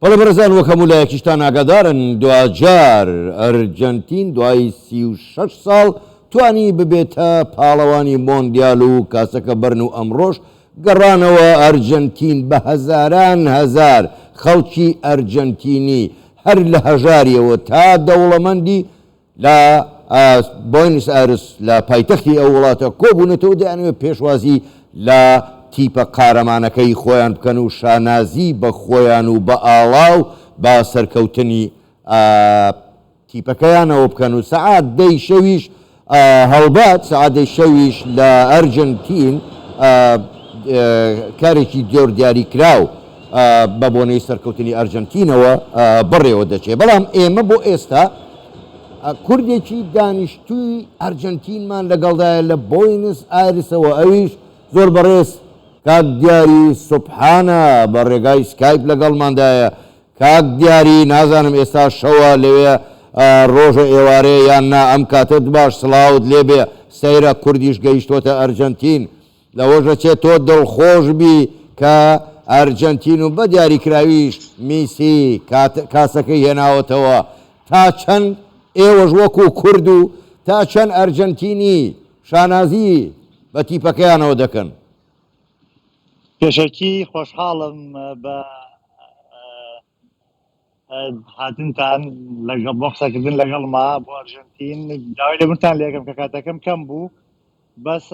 بەڵێ بەڕێزان وەک هەموو لایەکیشتان ئاگادارن دواجار ئەرجەنتین دوای 36 ساڵ توانی ببێتە پاڵەوانی مۆندیال و کاسەکە بەرن و ئەمڕۆش گەڕانەوە ئەرجەنتین بە هەزاران هەزار خەڵکی ئەرجەنتینی هەر لە هەژاریەوە تا دەوڵەمەندی لە بۆینس ئایرس لە پایتەختی ئەو وڵاتە کۆبوونەتەوە دەیانەوێت پێشوازی لە تیپە قارەمانەکەی خۆیان بکەن و شانازی بە خۆیان و بە ئاڵا و بە سەرکەوتنی تیپەکەیانەوە بکەن و سەعات دەی شەویش هەڵبەت سەعات دەی شەویش لە ئەرجەنتین کارێکی زۆر دیاریکراو بە بۆنەی سەرکەوتنی ئەرجەنتینەوە بەڕێوە دەچێت بەڵام ئێمە بۆ ئێستا کوردێکی دانیشتووی ئەرجەنتینمان لەگەڵدایە لە بۆینس ئایرسەوە ئەویش زۆر بەڕێز کاک دیاری سوبحانە بە ڕێگای سکایپ لەگەڵماندایە کاک دیاری نازانم ئێستا شەوە لەوێ ڕۆژە ئێوارەیە یان نا ئەم کاتەت باش سڵاوت لێبێ سەیرە کوردیش گەیشتۆتە ئەرجەنتین لەوەش ئەچێ تۆ دڵخۆش بی کە ئەرجەنتین و بە دیاریکراویش میسی کاسەکەی هێناوەتەوە تا چەند ئێوەش وەکو کورد و تا چەند ئەرجەنتینی شانازی بە تیپەکەیانەوە دەکەن؟ پێشەکی خۆشحاڵم بە هاتنتان لەگەڵ بۆ قسەکردن لەگەڵما بۆ ئەرژەنتین داوای لێبوردنتان لێکەم کە کاتەکەم کەم بوو بەس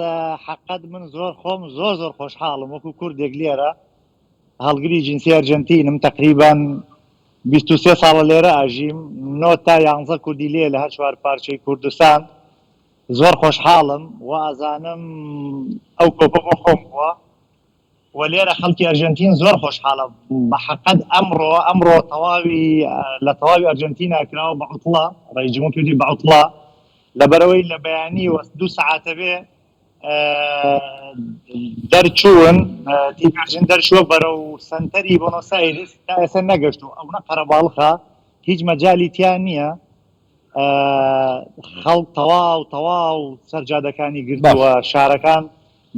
حقت من زۆر خۆم زۆر زۆر خۆشحاڵم وەکو کوردێک لێرە هەڵگری جنسی ئەرجنتینم تقریبان 23 ساڵە لێرە ئاژیم 9 تا 11 کوردی لێ لە هەر چوار پارچەی کوردستان زۆر خۆشحاڵم و ئەزانم ئەو کۆپە بۆ خۆم بووە و لێرە خەڵکی ئەرژەنتین زۆر خۆشحاڵە بە حەقەت ئەمڕۆ ئەمڕۆ تەواوی لە تەواوی ئەرژەنتینا کراوە بە عوتڵە ڕێی جمهور پێوتی بە عوتڵە لەبەرەوەی لە بەیانی وە دوو سەعاتە بێ دەرچوون تیپی ئەرژەنتین دەرچووە بەرەو سەنتەری بۆنۆس ئایرس تا ئێستا نەگەشتوو ئەوە قەرەباڵخە هیچ مەجالی تیا نییە خەڵک تەواو تەواو سەر جادەکانی گرتووە شارەکان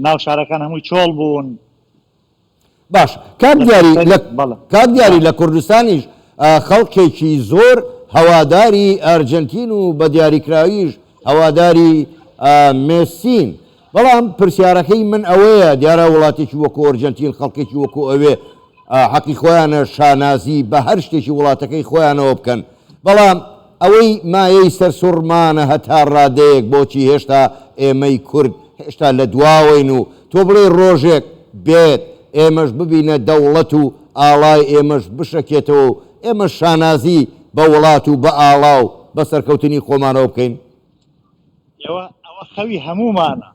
ناو شارەکان هەمووی چۆڵ بوون. باش کاک دیاری لە کاک دیاری لە کوردستانیش خەڵکێکی زۆر هەواداری ئەرجەنتین و بە دیاریکراویش هەواداری مێسین بەڵام پرسیارەکەی من ئەوەیە دیارە وڵاتێکی وەکو ئەرجەنتین خەڵکێکی وەکو ئەوێ حەقی خۆیانە شانازی بە هەر شتێکی وڵاتەکەی خۆیانەوە بکەن، بەڵام ئەوەی مایەی سەرسوڕمانە هەتا ڕادەیەک بۆچی هێشتا ئێمەی کورد هێشتا لە دواوەین و تۆ بڵێی ڕۆژێک بێت ئێمەش ببینە دەوڵەت و ئاڵای ئێمەش بشەکێتەوە و ئێمەش شانازی بە وڵات و بە ئاڵا و بە سەرکەوتنی خۆمانەوە بکەین؟ ئەوە خەوی هەموومانە.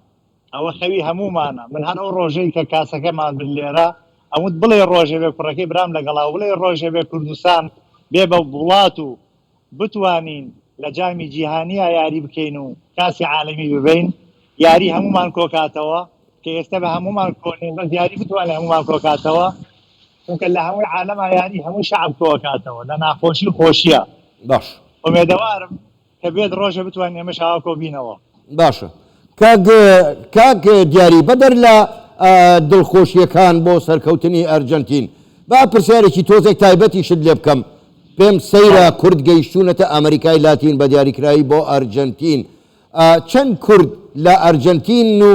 ئەوە خەوی هەموومانە من هەر ئەو ڕۆژەی کە کاسەکەمان برد لێرە ئەموت بڵێ ڕۆژێ بێ کوڕەکەی برام لەگەڵا و بڵێ ڕۆژێ بێ کوردستان بێ بە وڵات و بتوانین لە جامی جیهانیا یاری بکەین و کاسی عالەمی ببەین یاری هەموومان کۆکاتەوە کە ئێستا بە هەموومان کۆنین بەس یاری بتوانێت هەموومان کۆکاتەوە چونکە لە هەمووی عالەما یاری هەموو شعب کۆکاتەوە لە ناخۆشی و خۆشیە باش ئومێدەوارم کە بێت ڕۆژێ بتوانین ئێمەش ئاوا کۆبینەوە. باشە کاک کاک دیاری بەدەر لە دڵخۆشیەکان بۆ سەرکەوتنی ئەرجەنتین با پرسیارێکی تۆزێک تایبەتیشت لێ بکەم پێم سەیرە کورد گەیشتوونەتە ئەمریکای لاتین بە دیاریکراوی بۆ ئەرجەنتین چەند کورد لە ئەرجەنتین و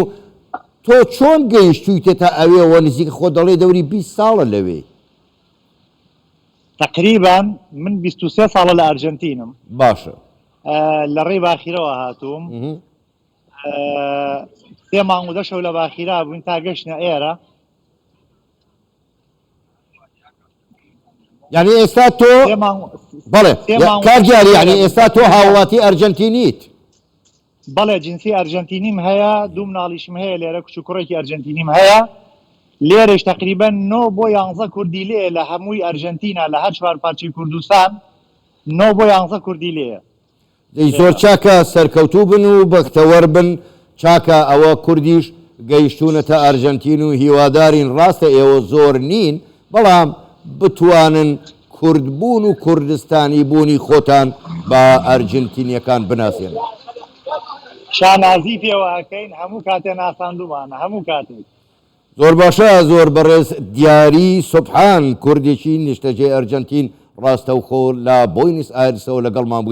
تۆ چۆن گەیشتوویتەتە ئەوێوە نزیک خۆ دەڵێ دەوری 20 ساڵە لەوێ تەقریبەن من 23 ساڵە لە ئەرجەنتینم. باشە. لە ڕێی باخیرەوە هاتووم. سێ مانگ و دە شەو لە باخیرا بووین تا گەشتە ئێرە. یعنی ئێستا تۆ بەڵێ کاک دیاری یعنی ئێستا تۆ هاوڵاتی ئەرجەنتینیت. بەڵێ جنسی ئەرجەنتینیم هەیە دوو مناڵیشم هەیە لێرە کچ و کوڕێکی ئەرجەنتینیم هەیە لێرەش تقریبا نۆ بۆ یانزە کوردی لێ لە هەمووی ئەرجەنتینا لە هەر چوار پارچەی کوردستان نۆ بۆ یانزە کوردی لێیە. دەی زۆر چاکە سەرکەوتوو بن و بەختەوەر بن چاکە ئەوە کوردیش گەیشتوونەتە ئەرجەنتین و هیوادارین ڕاستە ئێوە زۆر نین بەڵام بتوانن کوردبوون و کوردستانی بوونی خۆتان بە ئەرجنتینیەکان بناسێنن. شانازی پێوە ئەکەین هەموو کاتێ ناساندومانە هەموو کاتێک. زۆر باشە زۆر بەڕێز دیاری سوبحان کوردێکی نیشتەجێی ئەرجەنتین ڕاستەوخۆ لە بۆینس ئایرسەوە لەگەڵمان بووی.